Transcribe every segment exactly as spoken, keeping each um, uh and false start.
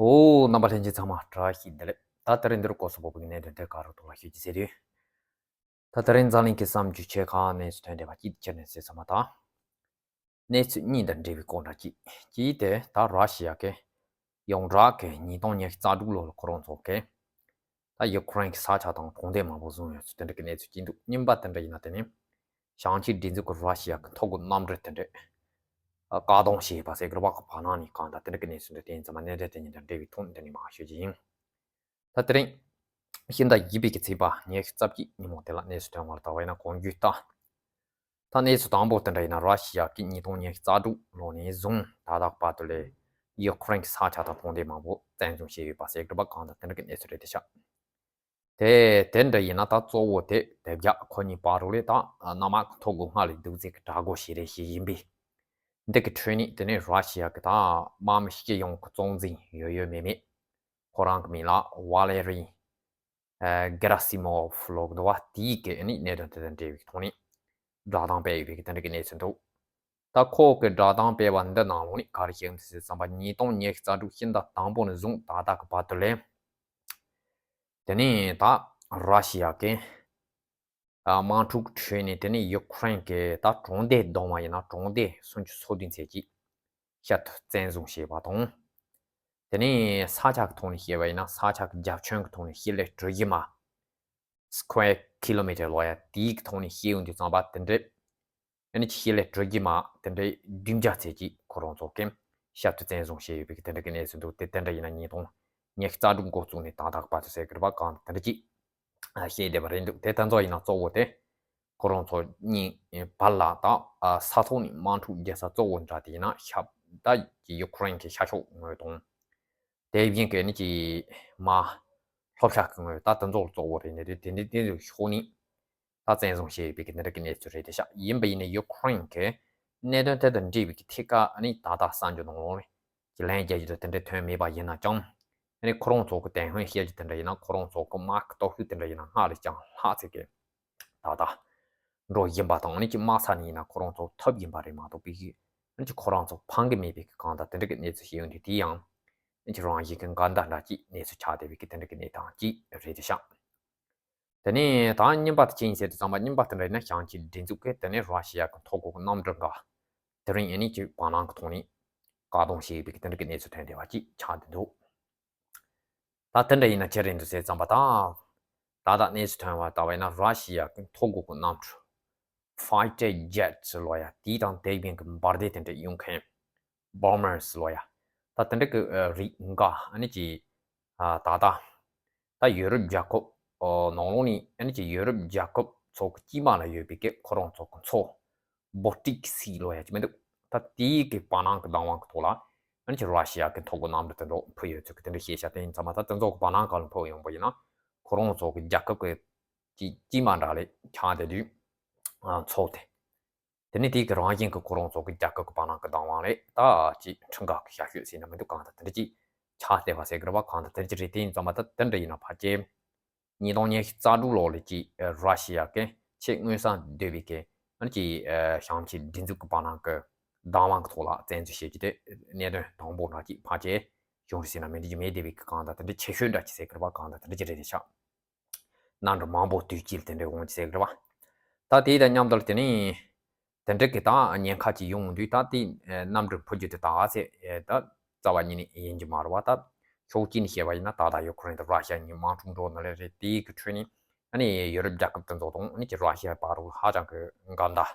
ཨོ། རྣམ་པ་ལྷན་རྒྱས་ཚང་མ་བཀྲ་ཤིས་བདེ་ལེགས། ད་དེ་རིང་འདིར་སྐོར་སོགས་པོ་གི་གནད་དོན་དེ་ག་རུ་གཏོང་ལ་ཤོད་ཀྱི་ཟེར་དུས། ད་དེ་རིང་འཛམ་གླིང་གི་བསམ་རྒྱུ་ཆེ་ཁག་གནས་ཚུལ་ཐོན་བསྡད་པ་གཅིག་ཁྱེར་ནས་ཟེར་ཚང་མ་དང་། གནས་ཚུལ་གཉིས་དང་འབྲེལ་བའི་སྐོར་འདྲ་གཅིག་གཅིག་དེ་ད་ར་ཤི་ཡ་གི་ཡོངས་གྲགས་ཀྱི་ཉིས་སྟོང་ཉི་ཤུ་རྩ་དྲུག་ལོ་ལ་ཁོ་རང་ཚོ་གི་ད་ཡུ་ཁུ་རེན་གྱི་ས་ཆ་དང་གྲོང་སྡེ་མང་པོ་བཟུང་ཡོད་ཚུལ་དེ་འདྲ་གི་གནས་ཚུལ་གཅིག་འདུག་གཉིས་པ་དེ་འདྲ་ཡིན་ན་དེ་ནི་ཞིང་ཆེན་སྒྲིག་འཛུགས་ཀྱི་ར་ཤི་ཡ་གི་ཐོ་འགོད་རྣམ་འགྲེལ་དེ་འདྲ་བཀག་སྡོམ་བྱས་པ་ཟེར་གི་རེད་པ། བར་སྣང་ནས་གང་ལྟར་དེ་འདྲ་གི་གནས་ཚུལ་འདི་དེ་ཡིན་ཙང་མ་གནད་འགག་དེ་གཉིས་དང་འབྲེལ་བའི་ཐོག་ནས་འདི་ནས་མར་ཤོད་ཀྱི་ཡིན། ད་དེ་རིང་ཕྱི་ཟླ་བཞི་པའི་གི་ཚེས་པ་ཉི་ཤུ་རྩ་གཅིག་ཉིན་མོ་དེ་ལ་གནས་ཚུལ་ཐོན་པར་ལྟ་བ་ཡིན་ན་གོང་བརྗོད་ལྟར། ད་གནས་ཚུལ་དང་པོ་དེ་འདྲ་ཡིན་ན་ར་ཤི་ཡ་གིས་ཉིས་སྟོང་ཉི་ཤུ་རྩ་དྲུག་ལོ་ནས་བཟུང་ད་ལྟ་བར་དུ་ལས་ཡུ་ཁུ་རེན་གྱི་ས་ཆ་དང་གྲོང་སྡེ་མང་པོ་བཙན་བཟུང་བྱས་ཡོད་པ་ཟེར་གི་རེད་པ། གང་ལྟར་དེ་འདྲ་གི་གནས་ཚུལ་རེད་དེ་ཤག་དེ་དེ་འདྲ་ཡིན་ན་ད་གཙོ་བོ་དེ་དེབ་རྒྱ་ཁོ་གཉིས་བར་དུ་ལས་ད་གནམ་དམག་གི་ཐོ་འགོད་སྔར་ལས་སྡུག་ཚད་ཀྱི་དྲག་རྒོལ་བྱེད་རེས་བྱེད་བཞིན་པས། འདི་གི་ཁྲོད་ནས་དེ་ནས་ར་ཤི་ཡ་གི་ད་དམག་མི་སྤྱི་ཡོངས་ཀྱི་གཙོ་འཛིན་ཡོད་ཡོད་མེད་མེད་ཁོ་རང་གི་མིང་ལ་ཝ་ལེ་རི་གེ་ར་སི་མོ་ཕ་ལབ་ཀྱི་འདུག་པ། དེའི་གི་ཨ་ནི་གནད་དོན་དེ་དང་འབྲེལ་བའི་ཐོག་ནས་བསྒྲགས་གཏམ་སྤེལ་ཡོད་པའི་གི་དེ་འདྲ་གི་གནས་ཚུལ་འདུག་ད་ཁོ་གི་བསྒྲགས་གཏམ་སྤེལ་བ་འདི་ནང་ལོགས་ནས་ག་རེ་བཤད་ཡོད་ཟེར་བསམ་པ། ཉིས་སྟོང་ཉི་ཤུ་རྩ་དྲུག་ཕྱི་ཟླ་དང་པོ་ནས་བཟུང་ད་ལྟ་གི་བར་དུ་ལས། དེ་ནས་ད་ར་ཤི་ཡ་གི་དམག་འཁྲུག་ཁྲོད་ནས་དེ་ནས་ཡུ་ཁུ་རེན་གྱི་ད་གྲོང་སྡེ་བསྡོམས་པ་ཡིན་ན་གྲོང་སྡེ་སུམ་ཅུ་སོ་བདུན་ཙམ་ཅིག་ཤར་དུ་བཙན་བཟུང་བྱས་པ་དང་། དེ་ནས་ས་ཆ་གི་ཐོག་ནས་བཤད་པ་ཡིན་ན་ས་ཆ་གི་རྒྱ་ཁྱོན་གི་ཐོག་ནས་བྱེ་ལེ་གྲུ་བཞི་མ་square kilometer་ལབ་ཡ་དེའི་གི་ཐོག་ནས་བཤད་ཡོང་དུས་ཙམ་པ་དེ་འདྲའི་ཨ་ནི་བྱེ་ལེ་གྲུ་བཞི་མ་དེ་འདྲའི་བདུན་བརྒྱ་ཙམ་ཅིག་ཁོ་རང་ཚོ་གིས་ཤར་དུ་བཙན་བཟུང་བྱས་ཡོད་པའི་གི་དེ་འདྲ་གི་གནས་ཚུལ་འདུག་དེ་དེ་འདྲ་ཡིན་ན་ཉིས་སྟོང་ཉི་ཤུ་རྩ་དྲུག་འགོ་བཙུགས་ནས་ད་ལྟ་བར་དུ་ཟེར་གི་རེད་པ། གང་དེ་འདྲ་ཅིག་བཤད་བསྡད་པ་རེད་འདུག་དེ་ད་ཚོ་ཡིན་ན་གཙོ་བོ་དེ་ཁོ་རང་ཚོ་གཉིས་བར་ལ་ད་ས་ཐོག་ནས་དམག་འཁྲུག་རྒྱག་ས་གཙོ་བོ་འདྲ་དེ་ཡིན་ན་ཤར་ད་ཀྱི་ཡུ་ཁུ་རེན་གྱི་ཤར་ཕྱོགས་ངོས་དང་། དེ་བཞིན་གྱི་ནི་ཀྱི་མ་ལྷོ་ཤར་གྱི་ངོས་ད་དེ་ཚོ་གཙོ་བོ་རེད། ནི་དེ་དེ་འདྲ་དེ་ཚོ་ཕྱོགས་ནས་ད་བཙན་བཟུང་བྱས་ཡོད་པའི་གི་འདི་འདྲ་གི་གནས་ཚུལ་རེད་དེ་ཤག་ཡིན་པ་ཡིན་ནའི་ཡུ་ཁུ་རེན་གྱི་གནད་དོན་དེ་དང་འབྲེལ་བའི་གི་ཐད་ཀ་ནི་ད་ལྟ་གསར་འགྱུར་ནང་ལོགས་ནས་ཀྱི་ལན་རྒྱག་རྒྱུ་དེ་འདྲ་ཐོན་མེད་པ་ཡིན་ན་ཀྱང་། ཨ་ནི་ཁོ་རང་ཚོ་གི་དེ་སྔོན་བཤད་རྒྱུ་དེ་འདྲ་ཡིན་ན་ཁོ་རང་ཚོ་གི་དམག་གི་སྟོབས་ཤུགས་དེ་འདྲ་ཡིན་ན་སྔར་ལས་ཀྱང་ལྷག་ཚད་ཀྱི་ད་ལྟ་འགྲོ་བཞིན་པ་དང་། ཨ་ནི་ཀྱི་དམག་ས་ནས་ཡིན་ན་ཁོ་རང་ཚོ་ཐོབ་བཞིན་པ་རེད་མ་གཏོགས་པའི་གི་ཨ་ནི་ཀྱི་ཁོ་རང་ཚོ་ཕང་གི་མེད་པའི་གི་གང་ལྟར་དེ་འདྲ་གི་གནས་ཚུལ་ཞིག་ཡོང་དུས་དེ་ཡང་ཨ་ནི་ཀྱི་རང་བཞིན་གི་འགལ་ཟླ་འདྲ་ཅིག་གནས་ཚུལ་ཆགས་བསྡད་པའི་གི་དེ་འདྲ་གི་གནས་སྟངས་ཅིག་རེད་དེ་ཤག་དེ་ནས་ད་གཉིས་པ་དེ་ཅི་ཡིན་ཟེར་དུས་ཙམ་པ་གཉིས་པ་དེ་འདྲ་ཡིན་ན་ཞིང་ཆེན་སྒྲིག་འཛུགས་ཀྱི་དེ་ནས་ར་ཤི་ཡ་གི་ཐོ་འགོད་གི་གནམ་གྲུ་འགའ་དེ་རིང་ཨ་ནི་ཀྱི་བར་སྣང་གི་ཐོག་ནས་བཀག་སྡོམ་བྱས་ཡོད་པའི་གི་དེ་འདྲ་གི་གནས་ཚུལ་ཐོན་བསྡད་པ་ཅིག་ཆགས་བསྡད་འདུག་ད་དེ་འདྲ་ཡིན་ན་ཅི་རེད་འདུག་ཟེར་ཙམ་པ་དང་། ད་ལྟ་གནས་ཚུལ་ཐོན་པ་ལྟ་བ་ཡིན་ན་ར་ཤི་ཡ་གི་ཐོ་འགོད་གི་གནམ་གྲུ་fighter jets་ལབ་ཡ་དེ་དང་དེ་བཞིན་གི་འབར་མདེལ་དེ་འདྲ་གཡུག་མཁན་bombers་ལབ་ཡ། ད་དེ་འདྲ་གི་ཨ་རིགས་འགའ་ཨ་ནི་ཀྱི་ཨ་ད་ལྟ་ད་ཡུ་རོབ་རྒྱལ་ཁབ་ཨ་ནང་ལོགས་ནས་ཨ་ནི་ཀྱི་ཡུ་རོབ་རྒྱལ་ཁབ་ཚོ་གི་དཀྱིལ་མ་ལ་ཡོད་པའི་གི་ཁོ་རང་ཚོ་གི་མཚོ་Baltic Sea་ལབ་ཡ་ཅིག་མི་འདུག་ད་དེའི་གི་བར་སྣང་གི་བདག་དབང་གི་ཐོག་ལ་ཨ་ནི་ཀྱི་ར་ཤི་ཡ་གི་ཐོ་འགོད་གནམ་གྲུ་དེ་འདྲ་འཕུར་ཡོད་ཚུལ་གི་དེ་འདྲ་བཤད་བྱ་དེ་ཡིན་ཙང་མ། ད་དེ་ཚོ་གི་བར་སྣང་ག་ལ་འཕུར་ཡོང་པ་ཡིན་ན་ཁོ་རང་ཚོ་གི་རྒྱལ་ཁབ་གི་དཀྱིལ་དཀྱིལ་མ་འདྲ་ལས་ཆགས་བསྡད་དུས་ཨ་མཚོ་དེ། དེ་ནས་དེའི་གི་རང་བཞིན་གྱི་ཁོ་རང་ཚོ་གི་རྒྱལ་ཁབ་ཀྱི་བར་སྣང་གི་བདག་དབང་ལས་ད་ཅིག་ཁྲིམས་འགལ་གྱི་བྱ་སྤྱོད་ཟེར་ན་མི་འདུག་གང་ལྟར་དེ་འདྲ་ཅིག་ཆགས་བསྡད་པ་ཟེར་གི་རེད་པ། གང་ལྟར་དེ་འདྲ་ཅིག་རེད། དེ་ཡིན་ཙང་མ་ད་དེ་འདྲ་ཡིན་ན་ཕལ་ཆེར་ཉིས་སྟོང་ཉི་ཤུ་རྩ་དྲུག་ལོ་ལ་ཅིག་ར་ཤི་ཡ་གི་ཆེས་མངོན་གསལ་དོད་པའི་གི་ཨ་ནི་ཅིག་ཞིང་ཆེན་སྒྲིག་འཛུགས་ཀྱི་བར་སྣང་གི་བདག་དབང་གི་ཐོག་ལ་བཙན་འཛུལ་བྱེད་རྒྱུ་དེ་གནད་དོན་དང་པོ་འདྲ་ཅིག་ཕལ་ཆེར་བྱུང་རེད་ཟེར་ན་མི་འགྲིག་རྒྱུ་མེད་བསྡད་པའི་གི་གང་ལྟར་དེ་འདྲ་ཆེ་ཤོས་འདྲ་ཅིག་ཟེར་གི་རེད་པ། གང་ལྟར་དེ་འདྲ་ཅིག་རེད་དེ་ཤག་གནམ་གྲུ་མང་པོ་དུས་གཅིག་ལ་དེ་འདྲའི་འོང་གི་ཟེར་གི་རེད་པ། ད་དེ་དང་མཉམ་དུ་དེ་ནས་དེ་འདྲ་གི་ད་ཉེན་ཁ་ཅིག་ཡོང་དུས་ད་དེ་གནམ་གྲུ་འཕུར་རྒྱུ་དེ་ད་ག་ཚད་ད་རྩ་བ་ཉིད་ནས་ཡིན་གྱི་མ་རེད་པ། ད་ཕྱོགས་གཅིག་ནས་བཤད་པ་ཡིན་ན་ད་ལྟ་ཡུ་ཁུ་རེན་དང་ར་ཤི་ཡ་གཉིས་དམག་འཁྲུག་འགྲོ་ནི་ལས་རེད། དེའི་གི་ཁྲོད་ནས་ཨ་ནི་ཡུ་རོབ་རྒྱལ་ཁབ་དེ་ཚོ་དང་ཨ་ནི་ཀྱི་ར་ཤི་ཡ་བར་དུ་ཧ་ཅང་གི་འགལ་ཟླ་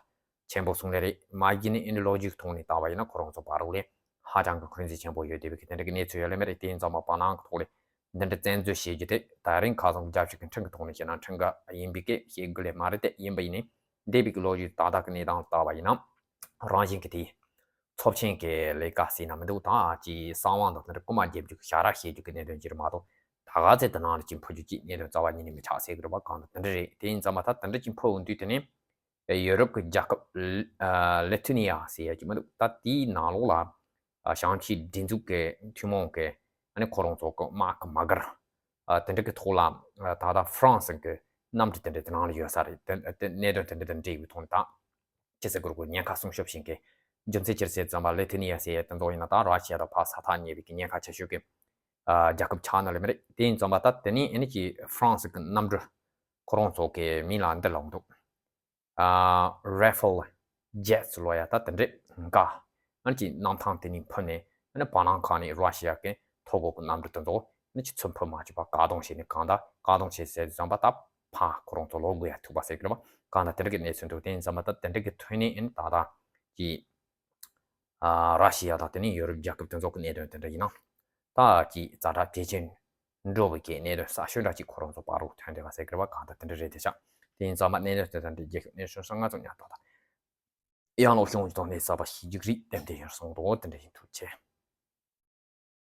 ཆེན་པོ་སོང་ནི་རེད། མ་གཞི་ནས་ཨ་ནི་ལོ་རྒྱུས་ཐོག་ནས་ལྟ་བ་ཡིན་ན་ཁོ་རང་ཚོ་བར་དུ་ལས་ཧ་ཅང་གི་འཁོན་འཛིན་ཆེན་པོ་ཡོད་བསྡད་པའི་གི་དེ་འདྲ་གི་གནས་ཚུལ་ཡོད་ལེ་མེད་རེད། དེ་ཡིན་ཙང་མ་བར་སྣང་གི་ཐོག་ལས་འདི་འདྲ་བཙན་འཛུལ་བྱེད་རྒྱུ་དེ་ད་རིང་ཁ་སང་རྒྱལ་སྤྱི་གི་ཁྲིམས་ཀྱི་ཐོག་ནས་བཤད་ན་ཁྲིམས་འགལ་ཡིན་པའི་གི་བཤད་དགོས་ལེ་མ་རེད་དེ། ཡིན་པ་ཡིན་ནའི་འདས་པའི་གི་ལོ་རྒྱུས་ད་ལྟ་གི་གནས་སྟངས་ལྟ་བ་ཡིན་ན་རང་བཞིན་གི་དེ་ཚབས་ཆེན་གི་ལས་ཀ་ཟེར་ན་མི་འདུག་ད་ཅིག་གསང་བ་དང་དེ་འདྲ་རྐུ་མ་རྒྱབ་རྒྱུ་གི་ཞྭ་ར་བཤད་རྒྱུ་གི་གནད་དོན་ཅིག་རེད་མ་གཏོགས་ད་ག་ཚད་དེ་ནང་ལ་ཅིག་འཕུར་རྒྱུ་ཅིག་གནད་དོན་རྩ་བ་ཉིད་ནས་མི་ཆགས་ཟེར་གི་རེད་པ། གང་ལྟར་དེ་འདྲ་རེད། དེ་ཡིན་ཙང་མ་ད་དེ་འདྲ་ཅིག་འཕུར་འོང་དུས་དེ་ནས་ཡུ་རོབ་ཀྱི་རྒྱལ་ཁབ་ལི་ཐུ་ནི་ཡ་ཟེར་ཡ་ཅིག་མི་འདུག་ད་དེའི་ནང་ལོགས་ལ་ཞིང་ཆེན་སྒྲིག་འཛུགས་ཀྱི་ཐུན་མོང་གི་ཨ་ནི་ཁོ་རང་ཚོ་གི་དམག་གི་མ་སྒར་དེ་འདྲ་གི་ཐོག་ལ་ད་ལྟ་ཧྥ་རན་སི་གི་གནམ་གྲུ་དེ་འདྲ་དེ་ནང་ལ་ཡོད་ས་རེད། དེ་གནད་དོན་དེ་འདྲ་དང་འབྲེལ་བའི་ཐོག་ནས་ད་ཅི་ཟེར་དགོས་རེད། ཉེན་ཁ་སྲུང་སྐྱོབ་བྱེད་མཁན་རྒྱུ་མཚན་ཅི་རེད་ཟེར་ཙམ་པ་ལི་ཐུ་ནི་ཡ་ཟེར་ཡ་དེ་ཚོ་ཡིན་ན་ད་ར་ཤི་ཡ་དང་ཕར་ས་ཐག་ཉེ་བའི་གི་ཉེན་ཁ་ཆེ་ཤོས་ཀྱི་ རྒྱལ་ཁབ་ཆགས་ནི་ལས་མི་རེད། དེ་ཡིན་ཙམ་པ་ད་དེ་ནས་ཨ་ནི་ཀྱི་ཧྥ་རན་སི་གི་གནམ་གྲུ་ཁོ་རང་ཚོ་གི་མིང་ལ་འདི་ལབ་འདུག་ཨ། Rafale jets ལོ་ཡ་ད་དེ་འདྲས་འགའ་ཨ་ནི་ཀྱི་གནམ་ཐང་དེ་ནས་འཕུར་ནས་ཨ་ནི་བར་སྣང་ཁང་ནས་ར་ཤི་ཡ་གི་མཐོ་པོ་གི་གནམ་གྲུ་དེ་ཚོ་ཨ་ནི་ཀྱི་ཚུར་འཕུར་མ་བཅུག་པ་བཀག་སྡོམ་བྱས་ནས་གང་ལྟར་བཀག་སྡོམ་བྱས་ཟེར་ཙམ་པ་ད་ཕར་ཁོ་རང་ཚོ་ལོག་དགོས་ཡ་ཐུག་པ་ཟེར་གི་རེད་པ། གང་ལྟར་དེ་འདྲ་གི་གནས་ཚུལ་འདུག་དེ་ཡིན་ཙམ་པ་ད་དེ་འདྲ་གི་ཐོན་ནས་ཨ་ནི་ད་ལྟ་ཀྱི་ཨ། ར་ཤི་ཡ་དང་དེ་ནས་ཡོ་རོབ་རྒྱལ་ཁབ་དེ་ཚོ་གི་གནད་དོན་དེ་འདྲ་ཡིན་ན། ད་ཀྱི་ཛ་དྲག་གལ་ཆེན་འགྲོ་བའི་གི་གནད་དོན་གསར་ཤོས་འདྲ་ཅིག་ཁོ་རང་ཚོ་བར་དུ་ཐོན་བསྡད་པ་ཟེར་གི་རེད་པ། གང་ལྟར་དེ་འདྲ་རེད་དེ་ཆགས། དེ་ཡིན་ཙམ་པ་གནད་དོན་དེ་འདྲ་རྒྱལ་ཁབ་གནད་དོན་སོང་ང་ཚོ་ཉར་ཐོག་དང་། ཡང་ལོ་གཞུང་གི་ཐོག་ནས་གསར་པ་ཞིག་རྒྱུགས་རིགས་ཏན་ཏན་ཡོད་སོང་དོ་དེ་འདྲ་ཡིན་ཐུགས་ཆེ།